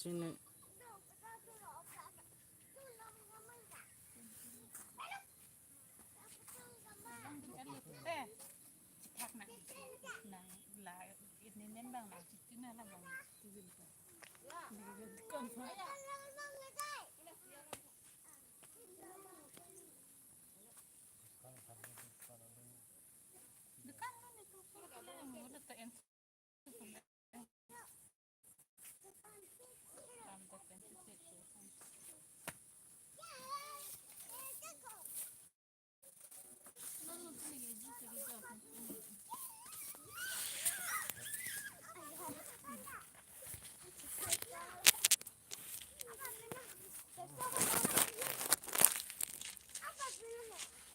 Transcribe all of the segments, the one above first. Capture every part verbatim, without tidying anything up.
Ini.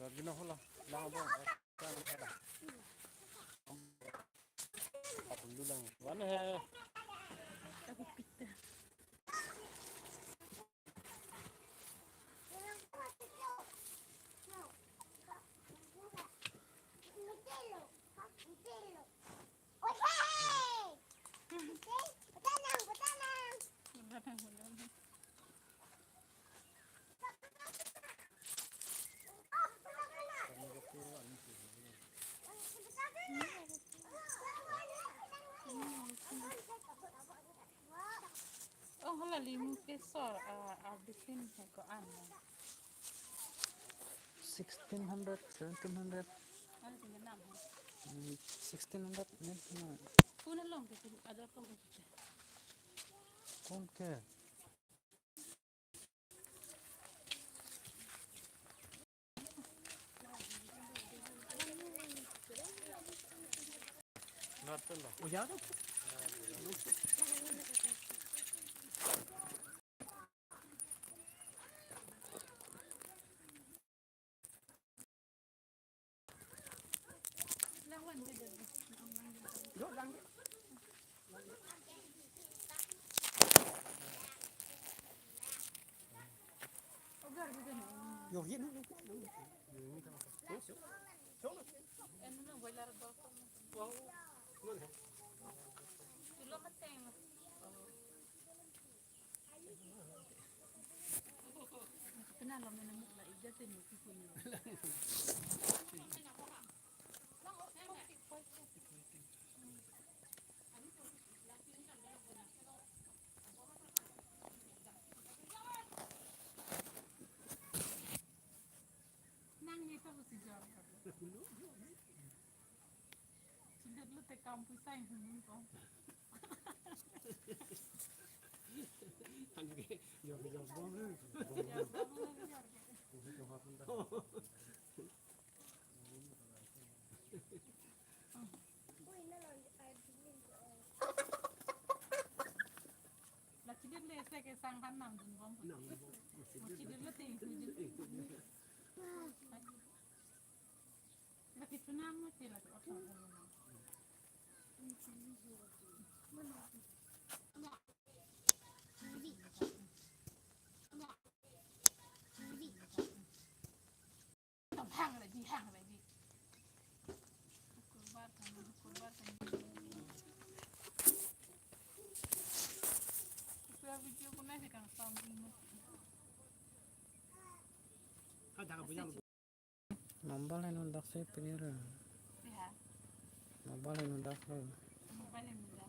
Lagi na hola, lang abang, lang abang. Ako lang. Ano he? Oh, hala limu kesor, ah, ah, bisin he ko-an. Sixteen hundred, seventeen hundred. Ano tinggal enam, ha? Hmm, sixteen hundred, ya, na. Kuna long ke, ada kong ke. Kong ke. Oh, ya, no? Yo, yun, yun, yun. Nang ni to si jor. Chindet lo te kam puisa yang hum ko. Angke, yo, yo, bom lu. Yo, bom lu, yo, yo. La chindet le se ke sang han nang dun bom. Nang bom. Chindet le te. Lagi tunang mati lagi otak. Hang lagi, hang lagi. Kurbar kan, kurbar kan. Kurbar video ko na si kang sambil mati. Ada ka punya. Mobile eno dak si pini ra. Ya. Mobile eno dak ra. Mobile eno